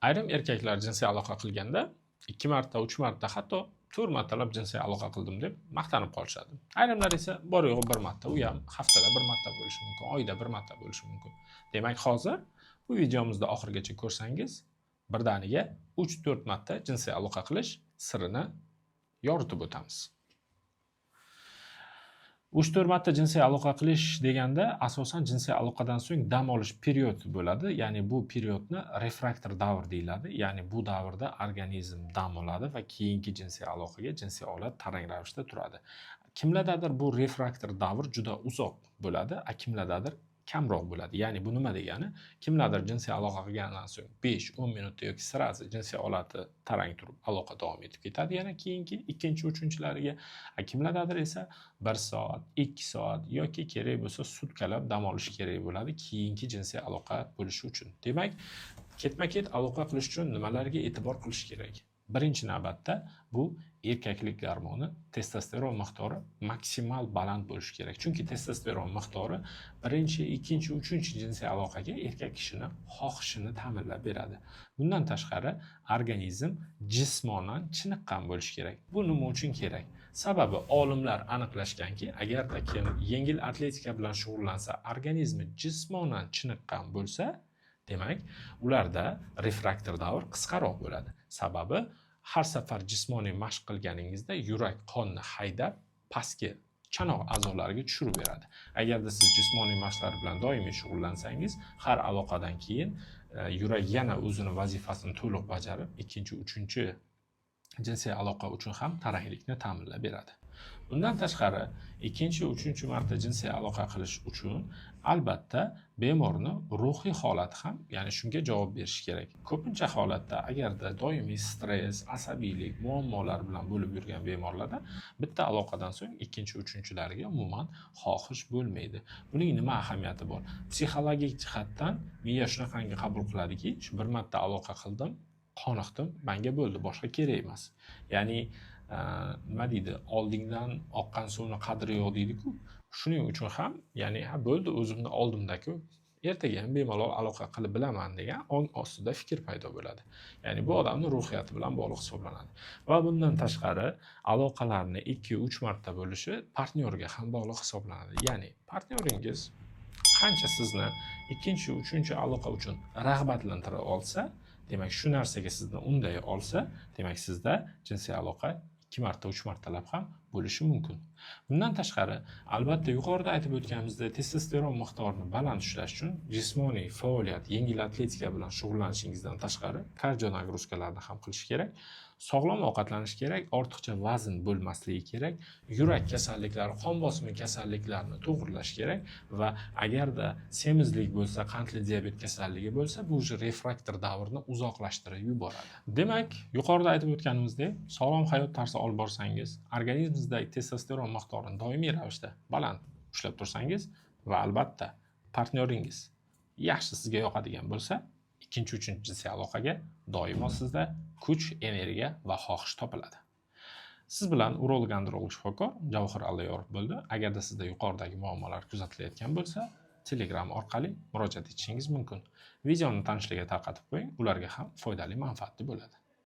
Ayrim erkaklar jinsiy aloqa qilganda 2 marta, 3 marta, hatto 4 martalab jinsiy aloqa qildim deb maqtanib qolishadi. Ayrimlar esa bor yo'g'i 1 marta, u ham haftada 1 marta bo'lishi mumkin, oyda 1 marta bo'lishi mumkin. Demak, hozir bu videomizda oxirigacha ko'rsangiz, birdaniga 3-4 marta jinsiy aloqa qilish sirini yoritib o'tamiz. 3-4 marta jinsiy aloqa qilish deganda asosan jinsiy aloqadan so'ng dam olish период bo'ladi. Ya'ni bu период ni refraktor davr deyiladi. Ya'ni bu davrda organizm dam oladi va keyingi jinsiy aloqaga jinsiy olat tarang ravishda turadi. Kimlardadir bu refraktor davr juda uzoq bo'ladi, a kimlardadir kamroq bo'ladi. Ya'ni bu nima degani? Kimlardir jinsiy aloqa qilgandan so'ng 5-10 minutda yoki сразу jinsiy olati tarang turib aloqa davom etib ketadi yana keyingi ikkinchi, uchinchilariga. A kimlardadir esa 1 soat, 2 soat yoki kerak bo'lsa sutkalab dam olish kerak bo'ladi keyingi jinsiy aloqa bo'lishi uchun. Demak, ketma-ket aloqa qilish uchun nimalarga e'tibor qilish kerak? Birinchi navbatda bu erkaklik gormoni testosteron miqdori maksimal baland bo'lishi kerak. Chunki testosteron miqdori birinchi, ikkinchi, uchinchi jinsiy aloqaga erkak kishini xohishini ta'minlab beradi. Bundan tashqari organizm jismonan chiniqqan bo'lishi kerak. Bu nima uchun kerak? Sababi olimlar aniqlashganki, agarda kim yengil atletika bilan shug'ullansa, organizmi jismonan chiniqqan bo'lsa, demak, ularda refraktor davr qisqaroq bo'ladi. Sababi har safar jismoniy mashq qilganingizda yurak qonni haydab pastki chanoq a'zolariga tushirib beradi. Agarda siz jismoniy mashqlar bilan doimiy shug'ullansangiz, har aloqadan keyin yurak yana o'zini vazifasini to'liq bajarib, ikkinchi, uchinchi jinsiy aloqa uchun ham taranglikni ta'minlab beradi. Bundan tashqari, ikkinchi, uchinchi marta jinsiy aloqa qilish uchun albatta bemorni ruhiy holati ham, ya'ni shunga javob berishi kerak. Ko'pincha holatda agarda doimiy stress, asabiylik, muammolar bilan bo'lib yurgan bemorlarda bitta aloqadan so'ng ikkinchi, uchinchilariga umuman xohish bo'lmaydi. Buning nima ahamiyati bor? Psixologik jihatdan miya shunaqangi qabul qiladiki, shu bir marta aloqa qildim, qoniqdim, menga bo'ldi, boshqa kerak emas. Ya'ni nima deydi, oldingdan oqqan suvni qadri yo'q deydi-ku. Shuning uchun ham, ya'ni ha bo'ldi, o'zimni oldimda-ku, ertaga ham bemalol aloqa qilib bilaman degan ong ostida fikr paydo bo'ladi. Ya'ni bu odamni ruhiyati bilan bog'liq hisoblanadi. Va bundan tashqari aloqalarni 2-3 marta bo'lishi partnyorga ham bog'liq hisoblanadi. Ya'ni partnyoringiz qancha sizni ikkinchi, uchinchi aloqa uchun rag'batlantira olsa, demak shu narsaga sizni unday olsa, demak sizda jinsiy aloqa 2 marta, 3 martalab ham bo'lishi mumkin. Bundan tashqari, albatta yuqorida aytib o'tganimizdek, testosteron miqdorini baland ushlash uchun jismoniy faoliyat, yengil atletika bilan shug'ullanishingizdan tashqari карdio нагрузка larni ham qilish kerak. Sog'lom ovqatlanish kerak, ortiqcha vazn bo'lmasligi kerak, yurak kasalliklari, qon bosimi kasalliklarini to'g'rilash kerak va agarda semizlik bo'lsa, qandli diabet kasalligi bo'lsa, bu уже refraktor davrni uzoqlashtirib yuboradi. Demak, yuqorida aytib o'tganimizdek, sog'lom hayot tarzi olib borsangiz, organizmingizdagi testosteron miqdorini doimiy ravishda baland ushlab tursangiz va albatta partnyoringiz yaxshi sizga yoqadigan bo'lsa, ikkinchi, uchinchi jinsiy aloqaga doimo sizda kuch, energiya va xohish topiladi. Siz bilan urolog androlog shifokor Javohir Allayorov bo'ldi. Agarda sizda yuqoridagi muammolar kuzatilayotgan bo'lsa, Telegram orqali murojaat etishingiz mumkin. Videoni tanishlarga tarqatib qo'ying, ularga ham foydali, manfaatli bo'ladi.